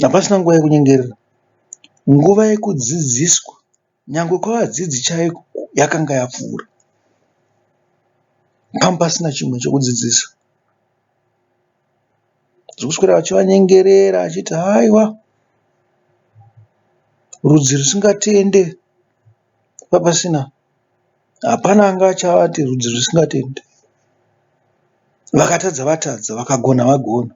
Hapasina nguva yekunyengerera. Nguva yekudzidziswa Nyangwe kwavadzidzi chaiko yakanga yapfuura. Panga pasina chimwe chekudzidzisa. Zvekuswera achivanyengerera achiti haiwa rudzi rusingatende papasina. Hapana anga achavati rudzi rusingatende. Vakatadza vatadza, vakagona vagona.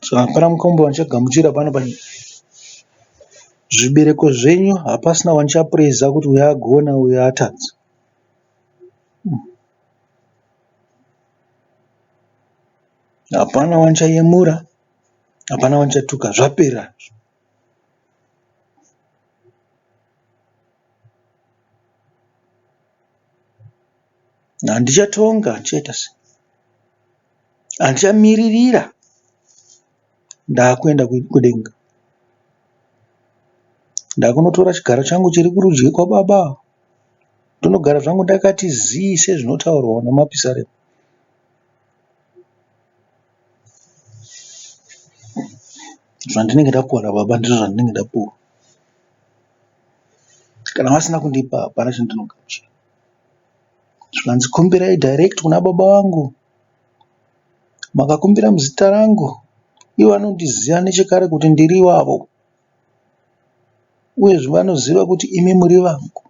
So hapana mukombe wandichagamuchira pano panyika. Zvibereko zvenyu hapasina wandichapraiser kuti uyu agona uyu atadza. Hapana wandichayemura, hapana wandichatuka, zvapera. Handichatonga, handichaita sei, handichamiririra ndakuenda kudenga. Ndakunotora chigaro changu chiri kurudyi kwababa ndonogara zvangu ndakati zii sezvinotaurwa nemapisarema. Zvandinenge ndapuwa nababa ndizvo zvandinenge ndapuwa. Kana vasina kundipa hapana chandinogamuchira. Zvikanzi kumbirai direct kuna baba vangu. Makakumbira muzita rangu ivo vanondiziva nechekare kuti ndiri wavo. Uyezve vanoziva kuti imi muri vangu.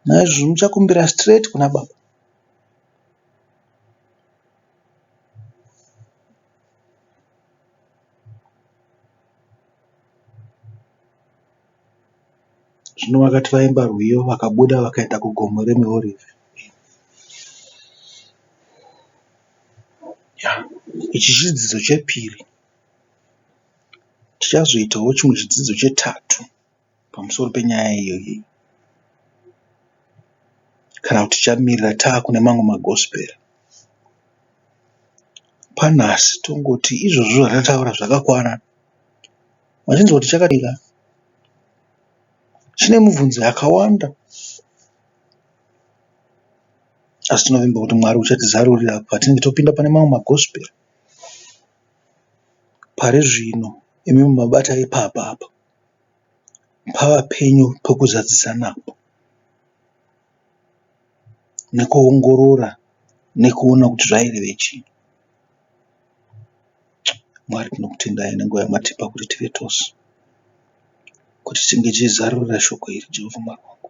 Naizvozvo muchakumbira straight kuna baba. Zvino vakati vaimba rwiyo, vakabuda vakaenda kugomo reMiorivhi. Ichi chidzidzo chepiri. Tichazoitawo chimwe chidzidzo chetatu pamusoro penyaya iyoyi. Kana kuti tichamirira taakune mamwe magosiperi. Panhasi tongoti izvozvo zvatataura zvakakwana. Vachinzwa kuti chakadii ka? Chine mibvunzo yakawanda asi tinovimba kuti Mwari uchatizarurira patinenge topinda pane mamwe magosiperi. Pari zvino imi mabata ipapa apa pava penyu pekuzadzisa napo. Nekuongorora nekuona kuti zvaireve chii. Mwari tinokutendai nenguva yamatipa kuti tive tose. Kuti tinge tichizarurira shoko iri Jehovha Mwari wangu.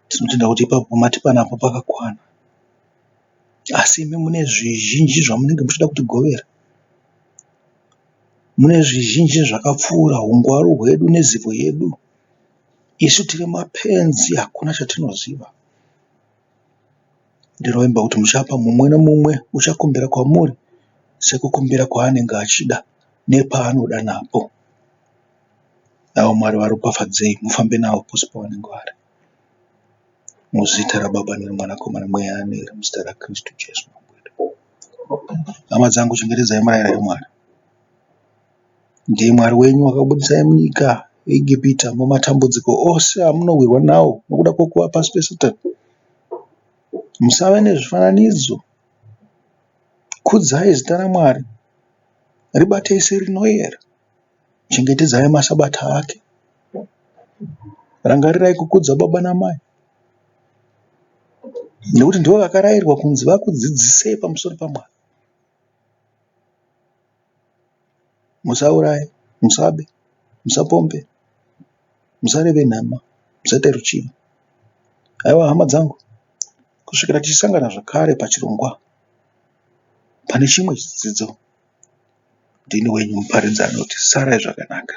Tinotenda kuti ipapo pamatipa napo pakakwana. Asi imi mune zvizhinji zvamunenge muchida kutigovera. Mune zvizhinji zvakapfuura ungwaru hwedu nezivo yedu. Isu tiri mapenzi hakuna chatinoziva. Ndinovimba kuti muchapa mumwe nemumwe uchakumbira kwamuri sekukumbira kwaanenge achida nepaanoda napo. Avo Mwari varopafadzei mufambe navo pose pavanenge vari. Muzita raBaba nereMwanakomana Mweya anoera muzita raKristu Jesu Mambo wedu. Hama dzangu chengetedzai murayiro waMwari. Ndiye Mwari wenyu wakabudisai munyika yeEgipita mumatambudziko ose amunowirwa nawo nokuda kwokuva pasi peSatani. Musave nezvifananidzo. Kudzai zita raMwari. Ribatei serinoyera. Chengetedzai masabata ake. Rangarirai kukudza baba namai nekuti ndivo vakarairwa kunzi vakudzidzisei pamusoro paMwari. Musauraye, musabe, musapombe, musareve nhema, musaite ruchiva. Haiwa hama dzangu, kusvikira tichisangana zvakare pachirongwa pane chimwe chidzidzo, ndini wenyu muparidzi anoti sarai zvakanaka.